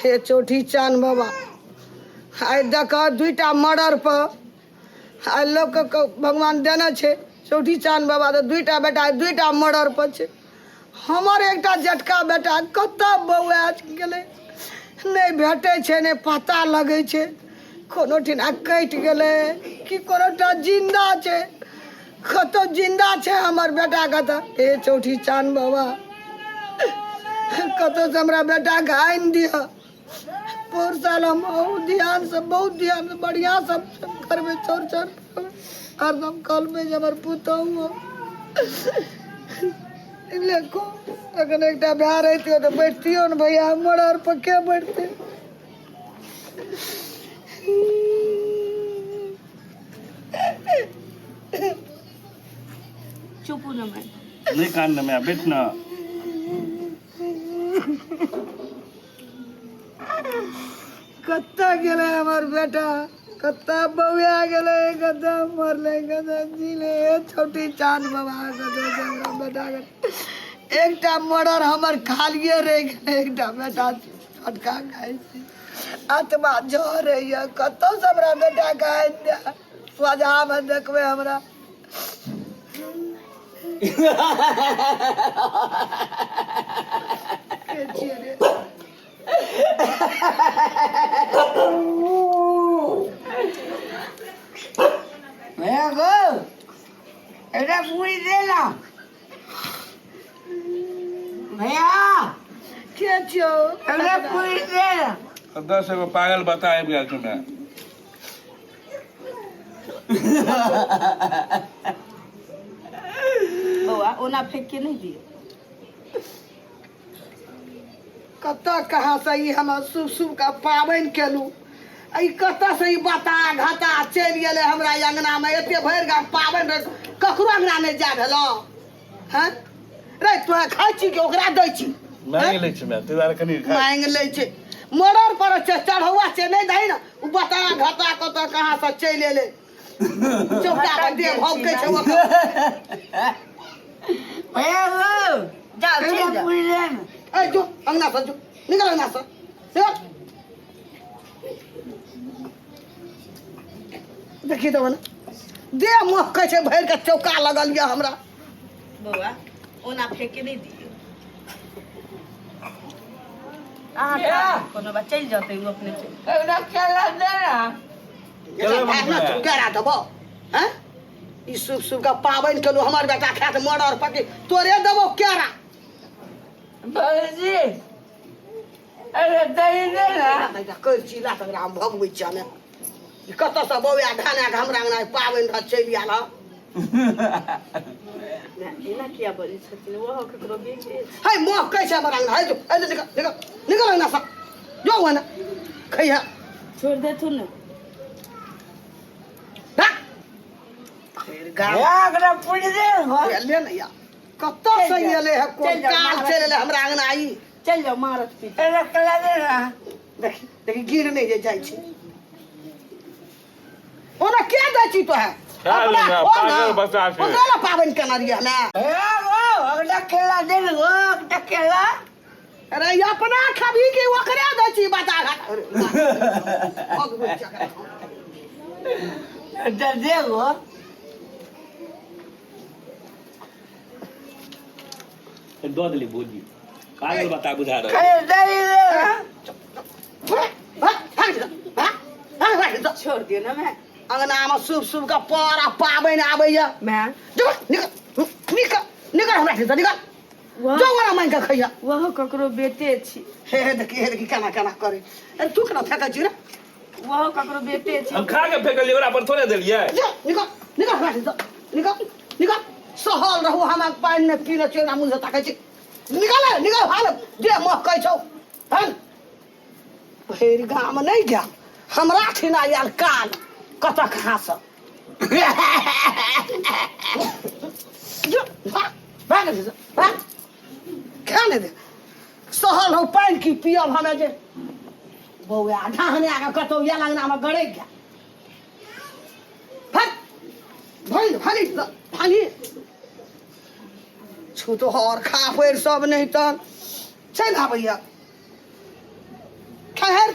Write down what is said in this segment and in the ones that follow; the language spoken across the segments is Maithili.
हे चौठी चान बाबा, आइ देख दुईटा मर्डर पर आइ लोकके भगवान देने छै। चौठी चान बाबा तऽ दुईटा बेटा आइ दुईटा मर्डर पर छै। हमर एकटा जेठका बेटा कतऽ बौआ गेलै, नहि भेटै छै, नहि पता लगै छै। कोनो ठिना कटि गेलै कि कोनो टा जिन्दा छै, कतौ जिन्दा छै हमर बेटा कतऽ? हे चौठी चान बाबा, कतौ से हमरा बेटाके आनि दिअ। पोर साल हम बहुत ध्यानसँ, बहुत ध्यानसँ बढ़िआँ सब करबै, चौड़चन हरदम कहलबै जे हमर पुतहु लेखो। अखन एकटा भाय रहितियो तऽ बैठतियो ने भैया, हमर आर पर के बैठतै? चुप न मैं। नहीं कान न मैं बैठ ना। कतऽ गेलै हमर बेटा? कतऽ बौआ गेलै? कतऽ मरलै? कतऽ जीलै? हे छोटी चाँद बाबा, कतऽ से हमरा बेटा के एकटा मर्डर हमर खालिए रहि गेलै। एकटा बेटा छोटका खाइ छै, आत्मा झरैया। कतऽ से हमरा बेटा के आनि दे, सोझामे देखबै हमरा। के छियै रे? भैया गो, एकटा पूरी दे ना भैया। के छियौ? एकटा पूरी दे ना। 10 एगो पागल बता आबि गेल छौ मैं। बौआ, ओना फेंक के नहीं दियो। कतऽ कहाँ से ई हम शुभ शुभ के पाबनि केलहुँ, ई कतऽ से ई बता घाटा चलि गेलै हमरा ई अङ्गनामे? एते भरि गाम पाबनि रहै, ककरो अङ्गना नहि जा भेलहुँ। हँ रे, तोरा खाइ छी कि ओकरा दै छी? मांगि लै छै माय, ताहि दुआरे कनि खा। मांगि लै छै, मरड़ पर छै, चढ़ौआ छै, नहि दही ने। ओ बता घाटा कतऽ कहाँ से चलि एलै? चौका पर देह भौकै छै ओकर। भैया गो, जाओ, चलि एकटा जाओ। पूरी दे ना। ए जो अंगना से, जो निकल अंगना से, निकल। देखी तो ना, देह महकै छै भरि के चौका लगल यऽ हमरा। बौआ, ओना फेंके नहीं दियो। अहाँ खा लियौ, कोनो बात, चलि जेतै ओ अपने चलि। एकटा केला दे ना। केला भागना बनबै। केरा देबो? हैं, ई शुभ शुभ के पाबनि केलहुँ, हमर बेटा खायत मर्डर पकी, तोरे देबो केरा? भौजी, अरे दही दे ना। कर चिला तकरा हम भगबै छियै। हमे ई कतऽसँ बौआ ढाना के हमरा अंगना पाबनि रह चलि आयल हँ? एना किया बजै छथिन? ओहो ककरो बेटे छै। है, मोह कहै छै हमर अंगना। है जो, है जो, निकल निकल निकल अंगना सँ, जो वहाँ खैहा। छोड़ि देथुन ने। भाग। फेर गाम भैया, एकटा पूरी दे हो। एले ने या कतऽ से एले है? कोन चलि जाउ, काल मारत। चलि एले हमरा अंगना ई? चलि जाउ, मारत पीट। एकटा केला दे ना। देखी देखी, गिर नहि जे जाइ छै। ओना के दै छी तोहे? खा अपना लेना, खो ना। पागल बच्चा छै। ओकरा ने पाबनि केने रहियै हमे। भैया गो, एकटा केला दे ना गो, एकटा केला। अरे ई अपना खबही कि ओकरे दै छी? बता घाट। अरे, भगबै छी एकरा। एकटा दे गो। दऽ देली भौजी, पागल बता बुझा रहल। कहियो दही दे ना। भाग, भाग, भाग जा, भाग, भाग, भाग जा। छोड़ दियौ ने माय। अंगनामे शुभ शुभ के पर आ पाबनि आबैया। माय। जो निकल निकल निकल हमरा ठामसँ निकल। जो ओना मांगि कऽ खैया। ओहो ककरो बेटे छी। हे हे, देखी हे देखी, केना केना करे। अरे तू केना फेकै छी रे? ओहो ककरो बेटे छी। हम खा के फेकलियै, ओकरा पर थोड़े देलियै। जो निकल निकल हमरा ठामसँ निकल निकल। सहल रहू, हम पानि नहि पीने छियै, ओकरा मुँह से ताकै छी। निकल निकल, भाग, देह महकै छौ। भाग। भरि गाम नहि गेल, हमरा ठिना आयल काल कतऽ कहाँसँ। जो भाग भाग भाग, खा नहि दे। सहल हो, पानि की पियब हमे जे बौआ ढाहने आके कतौ आयल अंगनामे गड़ै गेल। भाग भागि भागि भागि, छूतहर खा पैर सब नहि तन चलि आबैया।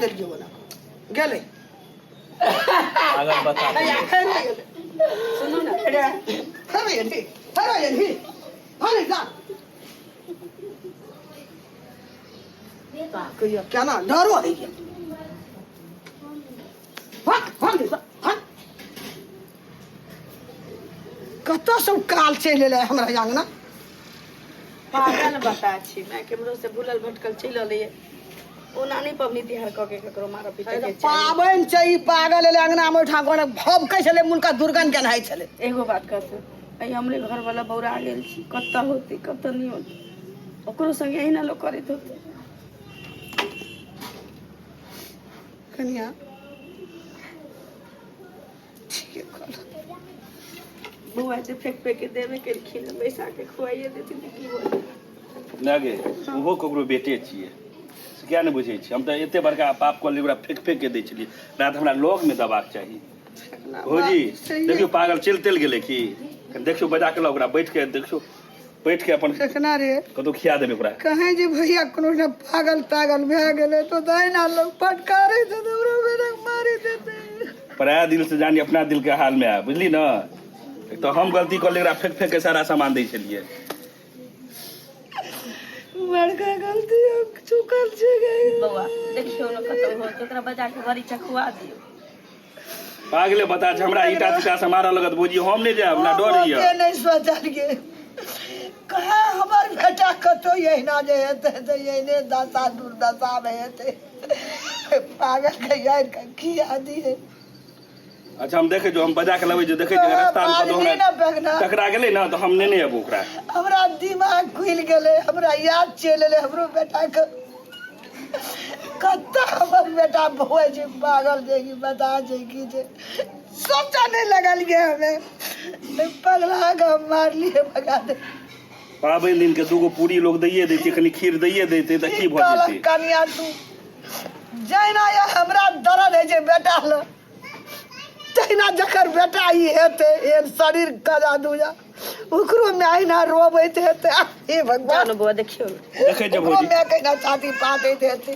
देलियै ओना गेलै। पागल बता। हैया, फेर नहि गेलै। सुनू ने। फेर एलही, फेर एलही, फेर जा। कहिया केना डरो होइए। भाग, भाग, भाग। कतऽ सब काल चलि एलै हमरा अङ्गना। पागल बता छी माय, केम्हरो से भूलल भटकल चलि एलैये। ओना नहि पबनी तिहार कऽ के ककरो मारऽ पीटऽ के चाही। पाबनि छै, ई पागल एलै अङ्गनामे, ओहिठाम गोने भभकै छलै, मुनका दुर्गन्ध केनाइ छलै। एगो बात कहतै, एहि हमरे घरवाला बौरा गेल छी, कतऽ होतै कतऽ नहि होतै, ओकरो संगे एहिना लोक करैत होतै। कनिया ठीके कहलक। बौआ जे फेंक फेंक के देबे केलखिन, बैसा के खुआइए देथिन तऽ की बोलतै? नहि गे, ओहो ककरो बेटे छियै से किया नहि बुझै छी? हम तऽ एते बड़का पाप कऽ लेलियै, ओकरा फेंक फेंक के दै छलियै। रात हमरा लगमे देबाक चाही। भौजी, देखियौ, पागल चलि तेल गेलै की? कनि देखियौ, बजा के लाउ ओकरा, बैठ के देखियौ, बैठ के अपन देखना रे। कतहु खिया देबै ओकरा। कहें जे भैया कोनो ने पागल तागल भए गेलै तो दहिना लोग फटकारे से तऽ ओकरा बेटा के मारि देतै। पराया दिल से जानी अपना दिल के हाल में आय, बुझली ने? एक तऽ हम गलती कऽ लेलियै, ओकरा फेंक फेंक के सारा सामान दै छलियै। बड़का गलती हम चुकल छै गे। बौआ, देखियौ ने कतौ हो तऽ ओकरा बजा के बड़ी चखुआ दियौ। पागले बता छै, हमरा ईटा तीटा से मारऽ लगत भौजी, हम नहि जायब, हमरा डर हम होइए। ओते नहि सोचलियै कहाँ हमर बेटा कतौ एहिना जे हेतै तऽ एहने दशा दुर्दशा मे हेतै। पागल के यार के खिया दिए। अच्छा, हम देखै छी, हम बजा के लबै छी, देखै छी रास्ता मे कतौ बाजली हमरा ने बगना। टकरा गेलै ने तऽ हम नेने एबो ओकरा। हमरा दिमाग खुलि गेलै, हमरा याद चलि एलै हमरो बेटाके। कतऽ हमर बेटा बौआ छै पागल छै कि बता छै की छै, सोचऽ नहि लगलियै। हमे पगला के हम मारलियै, भगा दे। पाबनि दिन के दूगो पूरी लोग दैये दैते, कनि खीर दैये दैते तऽ की भऽ कहलक जेतै? कनिया, तू जहिना ये हमरा दर्द होइ छै बेटा लए, तहिना जकर बेटा ई हेतै, एहन शरीर कजा दूजा, ओकरो माय अहिना रोबैत हेतै। आह, हे जाउ भगवान। ने बौआ, देखियौ ने। देखै छै ओकरो भौजी। माय कहिना छाती पाटैत हेतै।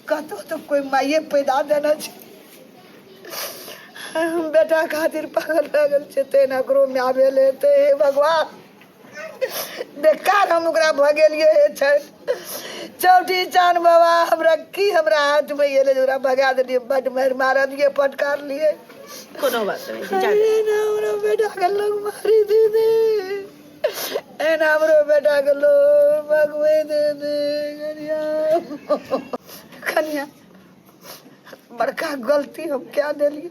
कतौ तऽ कोइ माइए पैदा देने छै। हम बेटा खातिर पागल भए गेल छै, तहिना ओकरो माय भेल हेतै। हे भगवान, बेकार हम ओकरा भगेलियै। हे छै चौठी चान बाबा, हमरा की हमरा हाथमे एलै जे ओकरा भगा देलियै? बड्ड मारि मारलियै, फटकारलियै। कोनो बात नहि छै, जा। एना हमरा बेटाके लोग मारि दे दे, एना हमरो बेटाके लोग भगबै दे दे। कनिया, कनिया, बड़का गलती हम कए देलियै।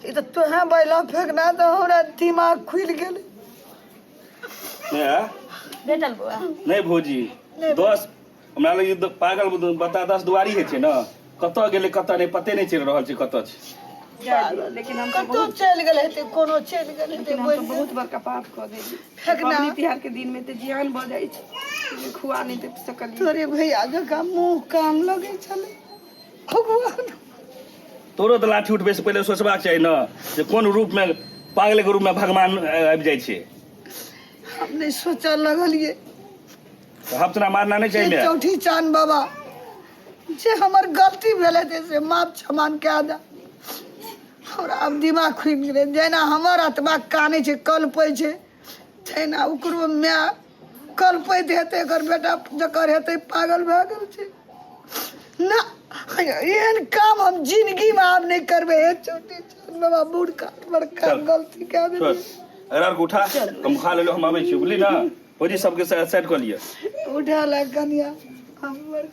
ई तऽ तोहे बैला फेकना तऽ हमरा दिमाग खुलि गेलै। नहि आ? भेटल बौआ? नहि भौजी, 10 हमरा लग ई पागल बता 10 दुआरी होइ छै ने, कतऽ गेलै कतऽ नहि, पते नहि चलि रहल छै कतऽ छै। जा दियौ, लेकिन हम तऽ कतहु बहुत चलि गेल हेतै, कोनो चलि गेल हेतै। लेकिन हम तऽ बहुत बड़का पाप कऽ देलियै। फेकना। पबनी तिहार के दिन में तऽ जियान भऽ जाइ छै, खुआ नहि दे सकलियै। तोरे भैया जकाँ मुँह कान लगै छलै भगवान। तोरो तऽ लाठी उठबै से पहिले सोचबाक चाही ने जे कोन रूप में, पागले के रूप में भगवान आबि जाइ छै। हम नहि सोचऽ लगलियै। तऽ हफ्तना मारना नहि हे चाहिए। चौठी चान बाबा, जे हमर गलती भेलै ते से माफ क्षमान कए दे। हमरा आब दिमाग खुलि गेलै। जेना हमर आत्मा कानै छै, कलपै छै, तहिना ओकरो माय कलपैत हेतै, एकर बेटा जकर हेतै पागल भए गेल छै ना। एहन काम हम जिंदगी में आब नहीं करबे। हे चौठी चान बाबा, बूढ़ बड़का चल। गलती कए छोड़। देलियै। अगर के उठा, हम खा लेलो, हम आबै छी, बुझली ने भौजी? सबके सेट कऽ लिअ। उठा ला कनिया, हमर